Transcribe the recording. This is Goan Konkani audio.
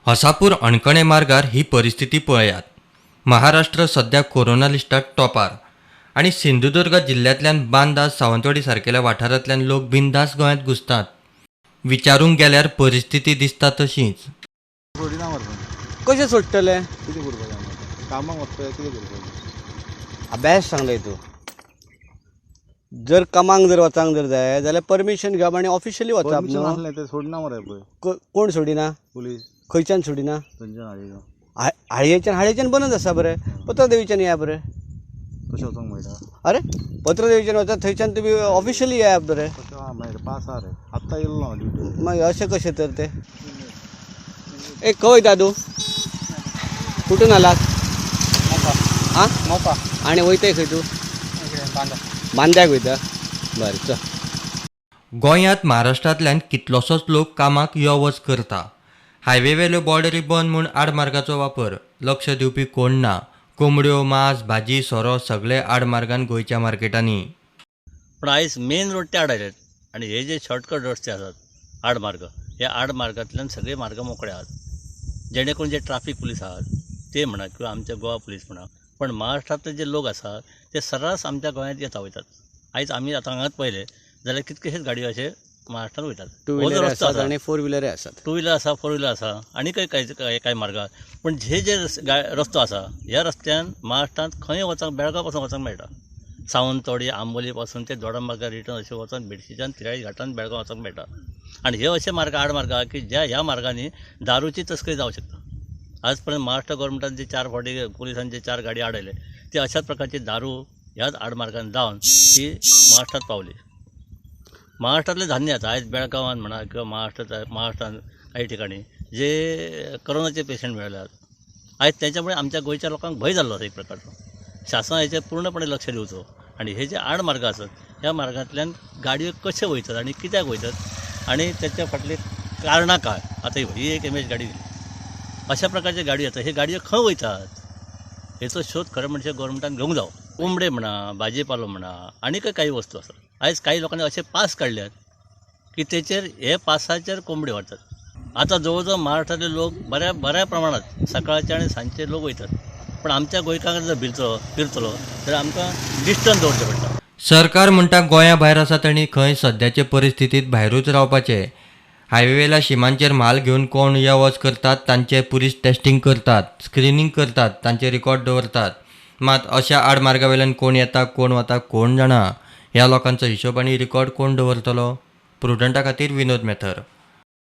हसापूर हणखणे मार्गार ही परिस्थिती पळयात. महाराष्ट्र सध्या कोरोना लिस्टात टॉपार आनी सिंधुदुर्ग जिल्ल्यांतल्यान बांदा सावंतवाडी सारकेल्या वाठारांतल्यान लोक बिनधास्त गोंयांत घुसतात. विचारूंक गेल्यार परिस्थिती दिसता तशीच. सोडिना मरे. कशें सोडटले? कितें करपाचें आमी? कामाक वचपाचें, कितें करपाचें? बेस्ट सांगलें तूं. जर कामाक जर वचांक जर जाय जाल्यार परमिशन घेवप आनी ऑफिशियली वचप परमिशन न्हू. आसलें ते सोडना मरे पळय. कोण सोडिना? पुलीस. खंयच्यान सोडिना? थंयच्यान हाडयलो. हाळयेच्यान? हाळयेच्यान बंदच आसा बरें. पत्रदेवीच्यान या बरें. तशें वचोंक मेळटा? अरे, पत्रदेवीच्यान वचा, थंयच्यान तुमी ऑफिशियली येया बरें. तशें आं मेळटा. पास आहा रे, आत्तां येयलो हांव ड्युटीर. मागीर अशें कशें तर तें? ए, खंय दादू, कुठून आलात? आं, मोपा. आनी वयताय खंय तूं? इकडे बांदा. बांद्याक वयता? बरें, चल. गोंयांत महाराष्ट्रांतल्यान कितलोसोच लोक कामाक यो वच करता. हायवेवेल्यो बॉर्डरी बंद म्हूण आडमार्गाचो वापर. लक्ष दिवपी कोण ना. कोंबड्यो, मांस, भाजी, सोरो सगळे आडमार्गान गोंयच्या मार्केटांनी. पूण आयज मेन रोड ते आडायल्यात आनी हे जे शॉर्टकट रस्ते आसात, आडमार्ग, ह्या आडमार्गांतल्यान सगळे मार्ग मोकळे आहात, जेणे करून जे ट्राफीक पुलीस आहात ते म्हणा किंवा आमचे गोवा पुलीस म्हणा, पण महाराष्ट्रांतले जे लोक आसात ते सर्रास आमच्या गोंयांत येता वयतात. आयज आमी आतां हांगाच पळयलें जाल्यार कितकेशेच गाडयो अशे महाराष्ट्रांत वयतात. टू हो जो व्हिलर रस्तो आसात आसा आनी फोर व्हिलरय आसात. टू व्हिलर आसा, फोर व्हिलर आसा आनी कांय कांय कांय मार्ग आहा. पूण जे जे रस्तो आसा, ह्या रस्त्यान महाराष्ट्रांत खंय वचोंक, बेळगांव पासून वचोंक मेळटा. सावंतवाडी, आंबोली पासून ते दोडामार्गा मार्गार रिटर्न अशें वचोन भेडशीच्यान तिराळी घाटान बेळगांव वचोंक मेळटा. आनी हे अशे मार्ग आडमार्ग आहा की ज्या ह्या मार्गांनी दारूची तस्करी जावंक शकता. आज पर्यंत महाराष्ट्र गोवोरमेंटान जे चार फावटी पुलिसांनी जे चार गाडी आडयले, ते अशाच प्रकारची दारू ह्याच आडमार्गान जावन ती महाराष्ट्रांत पावली. महाराष्ट्रांतलें धान्य आतां आयज बेळगांवान म्हणा किंवा महाराष्ट्रांत काही ठिकाणी जे करोनाचे पेशंट मेळ्ळ्यात आयज, तेच्यामुळे आमच्या गोंयच्या लोकांक भंय जाल्लो आसा एक प्रकारचो. शासनान हेचेर पूर्णपणे लक्ष दिवचो आनी हे जे आडमार्ग आसात, ह्या मार्गांतल्यान गाडयो कशे वयतात आनी कित्याक वयतात आनी तेच्या फाटलीं कारणां काय. आतां ही एक एम एच गाडी गेली, अशा प्रकारचे गाडयो येतात. हे गाडयो खंय वयतात हेचो शोध खरें म्हणजे गोवोरमेंटान घेवंक जावो. कोंबडे म्हणा, भाजीपालो म्हणा, आनी काही वस्तू आसात. आयज काही लोकांनी अशे पास काडल्यात की तेचेर हे पासाचेर कोंबडी व्हरतात. आतां जवळ जवळ महाराष्ट्रांतले लोक बऱ्या बऱ्या प्रमाणात सकाळचे आनी सांजचे लोक वयतात, पण आमच्या गोंयकारांक जर फिरतलो जाल्यार आमकां डिस्टन्स दवरचें पडटा. सरकार म्हणटा गोंया भायर आसा तांणी खंय सद्याचे परिस्थितींत भायरूच रावपाचें. हायवेवेल्या शिमांचेर म्हाल घेवन कोण यो वच करतात तांचे पुलीस टेस्टिंग करतात, स्क्रिनींग करतात, तांचे रिकॉर्ड दवरतात. मात अशा आडमार्गावेल्यान कोण येता कोण वता कोण जाणा. ह्या लोकांचो हिशोब आनी रिकॉर्ड कोण दवरतलो? प्रुडंटा खातीर विनोद मेथर.